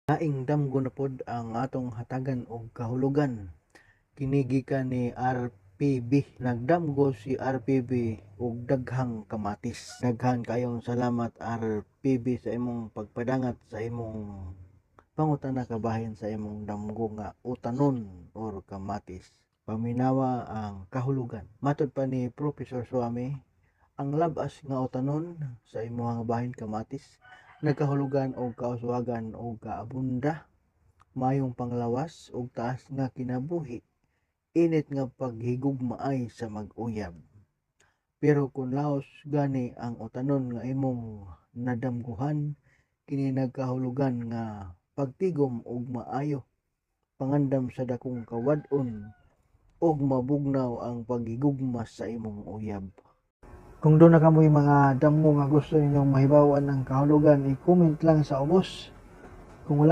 Laing damgo na pod ang atong hatagan og kahulugan. Kini gikan ni RPB. Nagdamgo si RPB og daghang kamatis. Daghan kayong salamat, RPB, sa imong pagpadangat sa imong pangutana kabahin sa imong damgo nga utanon or kamatis. Paminawa ang kahulugan. Matod pa ni Professor Suami, ang labas nga utanon sa imong bahin kamatis nagkahulugan og kauswagan og kaabunda, maayong panglawas ug taas nga kinabuhi, init nga paghigugmaay sa mag-uyab. Pero kun laos gani ang utanon nga imong nadamgohan, kini nagkahulugan nga pagtigom og maayo, pangandam sa dakong kawad-on ug mabugnaw ang paghigugma sa imong uyab. Kung duna kamoy mga damgo nga gusto ninyong mahibaw-an ang kahulugan, i-comment lang sa ubos. Kung wala